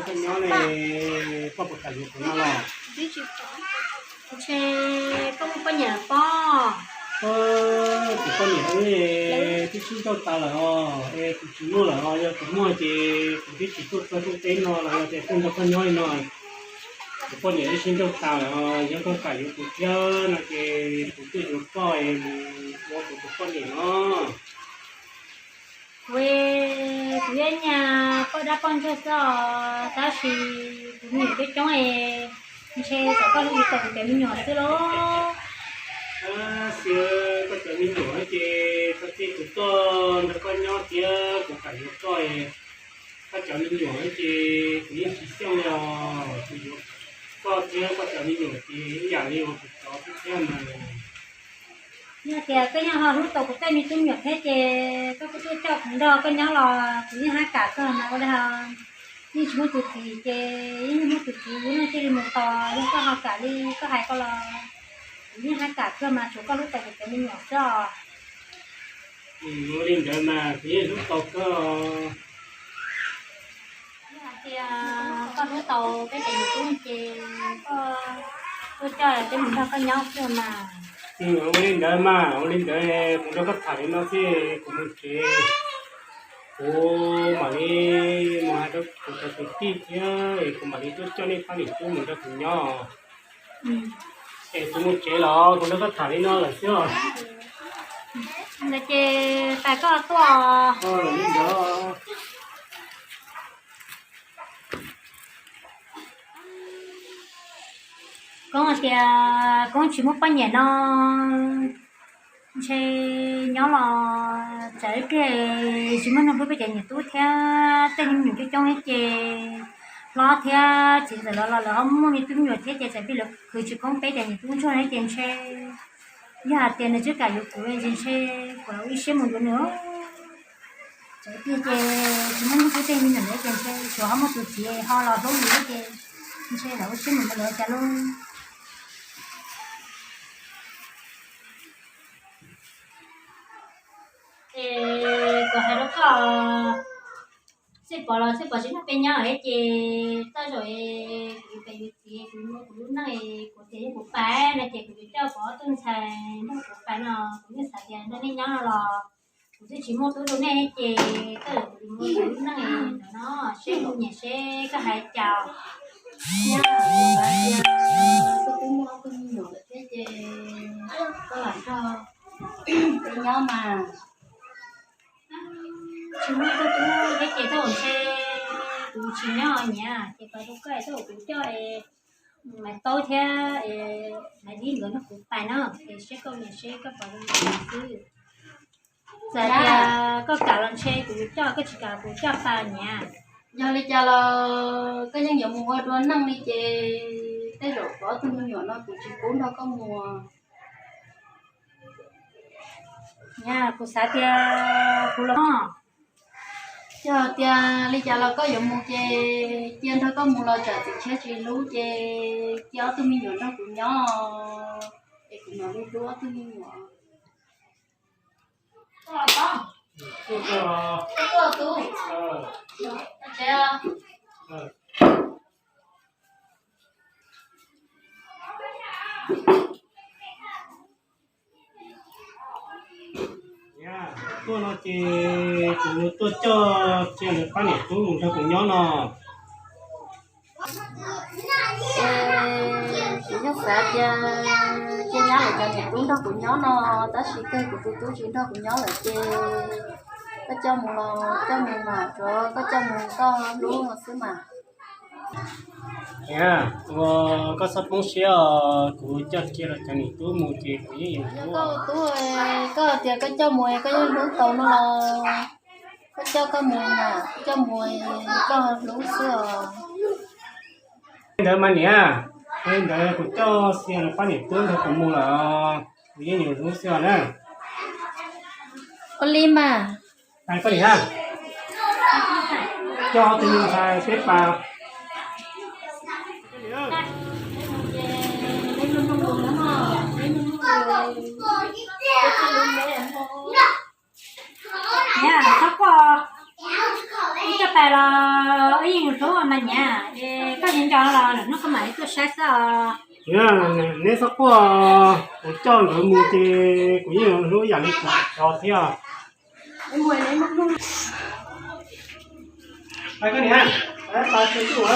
Koj nyob ne, koj puas kam yuav kuv no los? Ntshe koj muaj poj niam pob. Kuv poj niam wb twb sib nrauj tas lawm os, es kuv tsis muaj lawm os, yog kuv muaj ces kuv twb tsis tuaj txog rooj teb no los yog tias tuaj nrog koj nyob li no. Kuv poj niam wb sib nrauj tas lawm os, yog koj kam yuav kuv thiab no ces kuv tuaj yuav koj es mus ua kuv tus poj niam no. Kuv, kuv yog niag poj dab poj ntsuag xwb os, tab sis kuv me nyuam coob coob es ntshe kom koj hlub tau kuv cov me nyuam xwb lauj. Tab sis koj cov me nyuam ces txog txij kuv tuaj nrog koj nyob thiab kuv kam yuav koj, koj cov me nyuam ces kuv yeej tsis xyeej li os, kuv yuav koj thiab koj cov me nyuam ces ib yam li uas kuv cov thiab mas. Yog tias koj yeej ho hlub tau kuv tej me tub me nyuam thiab ces koj kuj tuaj coj kuv nrog koj nyob los kuv yeej hab kam kawg mas ua li ho yeej tsis muaj tus txiv ces yeej muaj tus txiv yus yeej cia li mus tos, yog koj ho kam li koj hais ko los kuv yeej hab kam kawg mas tsuav koj hlub tau kuv cov me nyuam xwb os. Ua li ntawd mas kuv yeej hlub tau koj. Yog hais tias koj hlub tau peb cov me tub ces koj tuaj coj peb mus nrog koj nyob xwb mas. Ua li ntawd mas, ua li ntawd kuv nrog koj tham li no xwb kuv mus tsev. Kuv mam li mus hais rau kuv cov kwv tij thiab es kuv mam li tuaj coj nej pab niam tub mus nrog kuv nyob. Es kuv mus tsev los kuv nrog koj tham li no lawm xwb os. Ntawd ces tas koj tuaj. Koob hais tias koob tsis muaj poj niam no, ntshe nyob los tsam ib pliag tsis muaj neeg hlub peb cov niam tub thiab tej me nyuam coob coob ces hlob thiab txiv ntxawm los los lawv ho muaj me tub me nyuam thiab ces tsam ib pliag lawv khwv tsis khoob peb cov niam tub ntsuag thiab ces ntshe yog hais tias nws tseem kam yuav kuv ces ntshe kuv ib siab mus yuav nws. Tsam ib pliag ces tsis muaj neeg hlub tej me nyuam lawm ces ntshe tsuav ho muaj tus txiv ho los hlub yus thiab ces ntshe lawv ua siab mus yuav lawv cas lauj. Es kuv hais rau koj, Txij Pov los Txij Pov tsis nrog peb nyob thiab ces tej zaum kuv yuav pem yuav txiv, kuv muaj kuv lub neej, kuv tias yog kuv pais no ces kuv yuav coj kuv ob tug ntxhais nrog kuv pais no, kuv yeej xav tias nrog nej nyob no los kuv twb tsis muaj tub rau nej ces tej zaum kuv yuav muaj kuv lub neej no, seb kuv nyiam seb koj hais cas. Yog, koj twb muaj ob tug me nyuam lawm thiab ces koj lam nrog peb nyob mas. Tsis muaj tub thiab ces tej zaum ntshe kuv tsis nyob nyiam ces pais rau koj, tej zaum kuv coj Maiv Taub thiab Maiv Dib nkawd nrog kuv pais na, es seb koj nyiam seb koj pais rau xwb. Txawm tias koj kam los ntshe kuv coj, koj tsis kam kuv coj pais nyiam. Yog li cas los koj yeej yuav mus ua dua neej li ces tej zaum kuv ob tug me nyuam no kuv tsis pub nrog koj mus. Kuv xav tias kuv los. Yog tias li cas los koj yuav mus ces cia nrog koj mus los tsam txiv tshiab tsis hlub ces cia ob tug me nyuam nrog kuv nyob es kuv mam li hlub ob tug me nyuam. Tuaj no ces kuv tuaj coj cia lawv pab niam tub mus nrog kuv nyob no. Es kuv yeej xav tias cia nyab lawv cov niam tub nrog kuv nyob no, tab sis kawg kuv tus tub tsis nrog kuv nyob lawm ces koj coj mus los coj mus mas, tsuav koj coj mus koj hlub no xwb mas. Ua koj txhob poob siab os, kuv coj cia lawv cov niam tub mus ces kuv yeej yuav hlub. Koj tus tub, koj tias koj coj mus koj yeej hlub tau no los koj coj koj mus mas, koj coj mus koj hlub xwb os. Li ntawd mas niam, li ntawd kuv coj cia lawv pab niam tub nrog kuv mus lawm, kuv yeej yuav hlub xwb os na. Ua li mas. Hais koj niam, coj ob tug me ntxhais peb pas. Niam, txhob quaj, wb coj pais los wb yeej hlub mas niam, es koj tsis nco los lwm hnub koj mam li tuaj saib xwb os. Neb txhob quaj, kuv coj nkawd mus ces kuv yeej hlub ib yam li kuv cov thiab. Koj niam, pais tsuj ua.